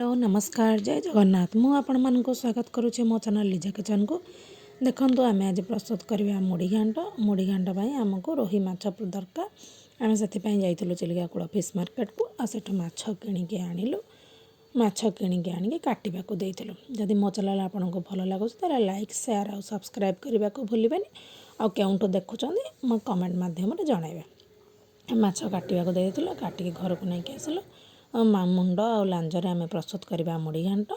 Hello, ନମସ୍କାର, ଜୟ ଜଗନ୍ନାଥ। ମୁଁ ଆପଣମାନଙ୍କୁ ସ୍ୱାଗତ କରୁଛି ମୋ ଚ୍ୟାନେଲ୍ ଲିଜା କିଚେନ୍କୁ। ଦେଖନ୍ତୁ, ଆମେ ଆଜି ପ୍ରସ୍ତୁତ କରିବା ମୁଢ଼ି ଘାଣ୍ଟ। ମୁଢ଼ି ଘାଣ୍ଟ ପାଇଁ ଆମକୁ ରୋହି ମାଛ ଦରକାର। ଆମେ ସେଥିପାଇଁ ଯାଇଥିଲୁ ଚିଲିକା କୂଳ ଫିସ୍ ମାର୍କେଟକୁ ଆଉ ସେଠୁ ମାଛ କିଣିକି ଆଣିଲୁ। ମାଛ କିଣିକି ଆଣିକି କାଟିବାକୁ ଦେଇଥିଲୁ। ଯଦି ମୋ ଚ୍ୟାନେଲ୍ ଆପଣଙ୍କୁ ଭଲ ଲାଗୁଛି, ତାହେଲେ ଲାଇକ୍, ସେୟାର ଆଉ ସବସ୍କ୍ରାଇବ୍ କରିବାକୁ ଭୁଲିବେନି। ଆଉ କେଉଁଠୁ ଦେଖୁଛନ୍ତି, ମୋ କମେଣ୍ଟ ମାଧ୍ୟମରେ ଜଣାଇବେ। ମାଛ କାଟିବାକୁ ଦେଇଥିଲୁ, କାଟିକି ଘରକୁ ନେଇକି ଆସିଲୁ। ମୁଣ୍ଡ ଆଉ ଲାଞ୍ଜରେ ଆମେ ପ୍ରସ୍ତୁତ କରିବା ମୁଢ଼ି ଘାଣ୍ଟ।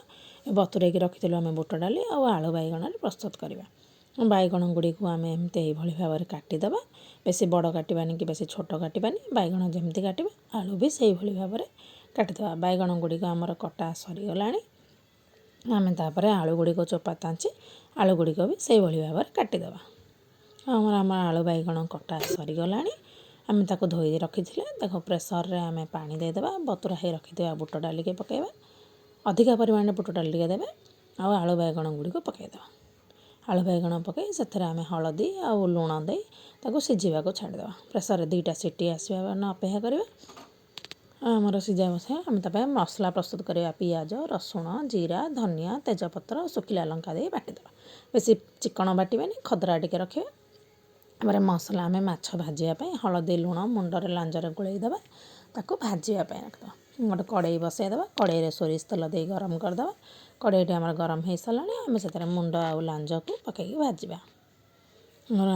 ବତୁରେଇକି ରଖିଥିଲୁ ଆମେ ବୁଟ ଡାଲି ଆଉ ଆଳୁ ବାଇଗଣରେ ପ୍ରସ୍ତୁତ କରିବା। ବାଇଗଣ ଗୁଡ଼ିକୁ ଆମେ ଏମିତି ଏଇଭଳି ଭାବରେ କାଟିଦେବା। ବେଶୀ ବଡ଼ କାଟିବାନି କି ବେଶୀ ଛୋଟ କାଟିବାନି। ବାଇଗଣ ଯେମିତି କାଟିବା, ଆଳୁ ବି ସେଇଭଳି ଭାବରେ କାଟିଦେବା। ବାଇଗଣ ଗୁଡ଼ିକ ଆମର କଟା ସରିଗଲାଣି। ଆମେ ତାପରେ ଆଳୁ ଗୁଡ଼ିକ ଚୋପା ଚାଞ୍ଚି ଆଳୁ ଗୁଡ଼ିକ ବି ସେଇଭଳି ଭାବରେ କାଟିଦେବା। ଆମର ଆଳୁ ବାଇଗଣ କଟା ସରିଗଲାଣି। ଆମେ ତାକୁ ଧୋଇ ରଖିଥିଲେ। ତାକୁ ପ୍ରେସରରେ ଆମେ ପାଣି ଦେଇଦେବା। ବତୁରା ହେଇ ରଖିଥିବା ବୁଟ ଡାଲିକି ପକାଇବା। ଅଧିକା ପରିମାଣରେ ବୁଟ ଡାଲି ଟିକେ ଦେବେ ଆଉ ଆଳୁ ବାଇଗଣ ଗୁଡ଼ିକୁ ପକାଇଦେବା। ଆଳୁ ବାଇଗଣ ପକାଇ ସେଥିରେ ଆମେ ହଳଦୀ ଆଉ ଲୁଣ ଦେଇ ତାକୁ ସିଝିବାକୁ ଛାଡ଼ିଦେବା। ପ୍ରେସରରେ 2ଟା ସିଟି ଆସିବା ଅପେକ୍ଷା କରିବା। ଆମର ସିଝା ବସାଇବା। ଆମେ ତା ପାଇଁ ମସଲା ପ୍ରସ୍ତୁତ କରିବା। ପିଆଜ, ରସୁଣ, ଜିରା, ଧନିଆ, ତେଜପତ୍ର, ଶୁଖିଲା ଲଙ୍କା ଦେଇ ବାଟିଦେବା। ବେଶୀ ଚିକଣ ବାଟିବେନି, ଖଦରା ଟିକେ ରଖିବେ। ତାପରେ ମସଲା ଆମେ ମାଛ ଭାଜିବା ପାଇଁ ହଳଦୀ ଲୁଣ ମୁଣ୍ଡରେ ଲାଞ୍ଜରେ ଗୋଳେଇ ଦେବା। ତାକୁ ଭାଜିବା ପାଇଁ ରଖିଦେବା। ଗୋଟେ କଡ଼େଇ ବସାଇଦେବା। କଡ଼େଇରେ ସୋରିଷ ତେଲ ଦେଇ ଗରମ କରିଦେବା। କଡ଼େଇଟି ଆମର ଗରମ ହେଇସାରିଲାଣି। ଆମେ ସେଥିରେ ମୁଣ୍ଡ ଆଉ ଲାଞ୍ଜକୁ ପକାଇକି ଭାଜିବା।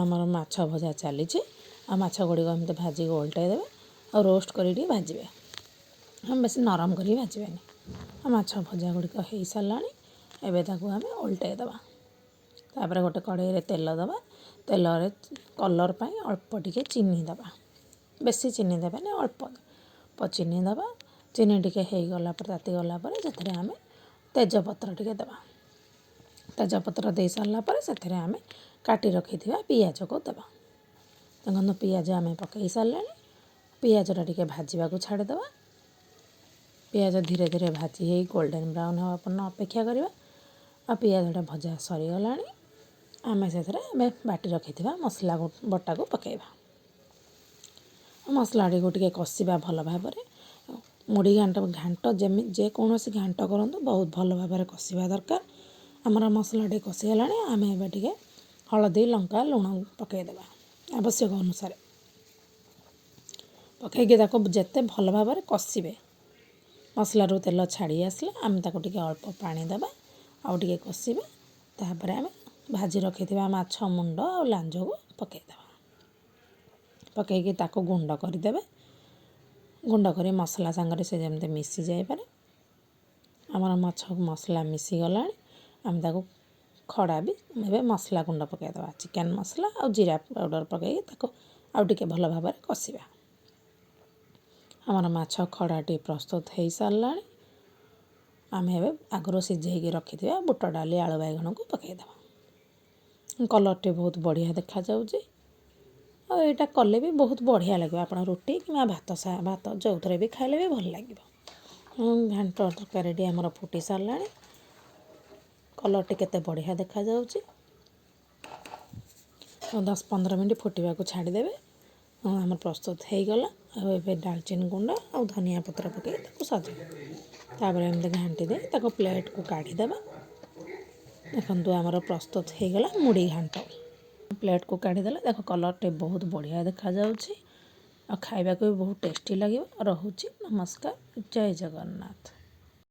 ଆମର ମାଛ ଭଜା ଚାଲିଛି। ଆଉ ମାଛ ଗୁଡ଼ିକ ଏମିତି ଭାଜିକି ଓଲଟାଇ ଦେବେ ଆଉ ରୋଷ୍ଟ କରିକି ଟିକେ ଭାଜିବେ, ବେଶୀ ନରମ କରିକି ଭାଜିବେନି। ଆଉ ମାଛ ଭଜା ଗୁଡ଼ିକ ହେଇସାରିଲାଣି। ଏବେ ତାକୁ ଆମେ ଓଲଟାଇ ଦେବା। ତାପରେ ଗୋଟେ କଡ଼େଇରେ ତେଲ ଦେବା। ତେଲରେ କଲର୍ ପାଇଁ ଅଳ୍ପ ଟିକେ ଚିନି ଦେବା। ବେଶୀ ଚିନି ଦେବାନି, ଅଳ୍ପ ଅଳ୍ପ ଚିନି ଦେବା। ଚିନି ଟିକେ ହେଇଗଲା ପରେ, ତାତିଗଲା ପରେ ସେଥିରେ ଆମେ ତେଜପତ୍ର ଟିକେ ଦେବା। ତେଜପତ୍ର ଦେଇ ସାରିଲା ପରେ ସେଥିରେ ଆମେ କାଟି ରଖିଥିବା ପିଆଜକୁ ଦେବା। ଦେଖନ୍ତୁ, ପିଆଜ ଆମେ ପକାଇ ସାରିଲେଣି। ପିଆଜଟା ଟିକେ ଭାଜିବାକୁ ଛାଡ଼ିଦେବା। ପିଆଜ ଧୀରେ ଧୀରେ ଭାଜି ହେଇ ଗୋଲ୍ଡେନ୍ ବ୍ରାଉନ୍ ହେବା ପର୍ଯ୍ୟନ୍ତ ଅପେକ୍ଷା କରିବା। ଆଉ ପିଆଜଟା ଭଜା ସରିଗଲାଣି। ଆମେ ସେଥିରେ ଏବେ ବାଟି ରଖିଥିବା ମସଲା ବଟାକୁ ପକାଇବା। ମସଲାଟିକୁ ଟିକେ କଷିବା ଭଲ ଭାବରେ। ମୁଢ଼ି ଘାଣ୍ଟ, ଘାଣ୍ଟ ଯେମିତି ଯେକୌଣସି ଘାଣ୍ଟ କରନ୍ତୁ, ବହୁତ ଭଲ ଭାବରେ କଷିବା ଦରକାର। ଆମର ମସଲା ଟିକେ କଷିଗଲାଣି। ଆମେ ଏବେ ଟିକେ ହଳଦୀ, ଲଙ୍କା, ଲୁଣ ପକାଇଦେବା ଆବଶ୍ୟକ ଅନୁସାରେ। ପକାଇକି ତାକୁ ଯେତେ ଭଲ ଭାବରେ କଷିବେ, ମସଲାରୁ ତେଲ ଛାଡ଼ି ଆସିଲେ ଆମେ ତାକୁ ଟିକେ ଅଳ୍ପ ପାଣି ଦେବା ଆଉ ଟିକେ କଷିବା। ତାପରେ ଆମେ ଭାଜି ରଖିଥିବା ମାଛ ମୁଣ୍ଡ ଆଉ ଲାଞ୍ଜକୁ ପକାଇଦେବା। ପକାଇକି ତାକୁ ଗୁଣ୍ଡ କରିଦେବେ। ଗୁଣ୍ଡ କରି ମସଲା ସାଙ୍ଗରେ ସେ ଯେମିତି ମିଶି ଯାଇପାରେ। ଆମର ମାଛ ମସଲା ମିଶିଗଲାଣି। ଆମେ ତାକୁ ଖଡ଼ା ବି ଏବେ ମସଲା ଗୁଣ୍ଡ ପକାଇଦେବା। ଚିକେନ୍ ମସଲା ଆଉ ଜିରା ପାଉଡ଼ର ପକାଇକି ତାକୁ ଆଉ ଟିକେ ଭଲ ଭାବରେ କଷିବା। ଆମର ମାଛ ଖଡ଼ାଟି ପ୍ରସ୍ତୁତ ହେଇସାରିଲାଣି। ଆମେ ଏବେ ଆଗରୁ ସିଝେଇକି ରଖିଥିବା ବୁଟ ଡାଲି, ଆଳୁ ବାଇଗଣକୁ ପକାଇଦେବା। କଲର୍ଟି ବହୁତ ବଢ଼ିଆ ଦେଖାଯାଉଛି ଆଉ ଏଇଟା କଲେ ବି ବହୁତ ବଢ଼ିଆ ଲାଗିବ। ଆପଣ ରୁଟି କିମ୍ବା ଭାତ, ଭାତ ଯେଉଁଥିରେ ବି ଖାଇଲେ ବି ଭଲ ଲାଗିବ। ଘାଣ୍ଟ ତରକାରୀଟି ଆମର ଫୁଟି ସାରିଲାଣି। କଲର୍ଟି କେତେ ବଢ଼ିଆ ଦେଖାଯାଉଛି। 10-15 ମିନିଟ୍ ଫୁଟିବାକୁ ଛାଡ଼ିଦେବେ। ଆମର ପ୍ରସ୍ତୁତ ହେଇଗଲା। ଆଉ ଏବେ ଡାଲଚିନି ଗୁଣ୍ଡ ଆଉ ଧନିଆ ପତ୍ର ପକାଇ ତାକୁ ସଜେଇବା। ତାପରେ ଏମିତି ଘାଣ୍ଟି ଦେଇ ତାକୁ ପ୍ଲେଟ୍କୁ କାଢ଼ିଦେବା। ଦେଖନ୍ତୁ, ଆମର ପ୍ରସ୍ତୁତ ହେଇଗଲା ମୁଢ଼ି ଘାଣ୍ଟ। ପ୍ଲେଟ୍କୁ କାଢ଼ିଦେଲେ ଦେଖ, କଲର୍ଟି ବହୁତ ବଢ଼ିଆ ଦେଖାଯାଉଛି ଆଉ ଖାଇବାକୁ ବି ବହୁତ ଟେଷ୍ଟି ଲାଗିବ। ରହୁଛି, ନମସ୍କାର, ଜୟ ଜଗନ୍ନାଥ।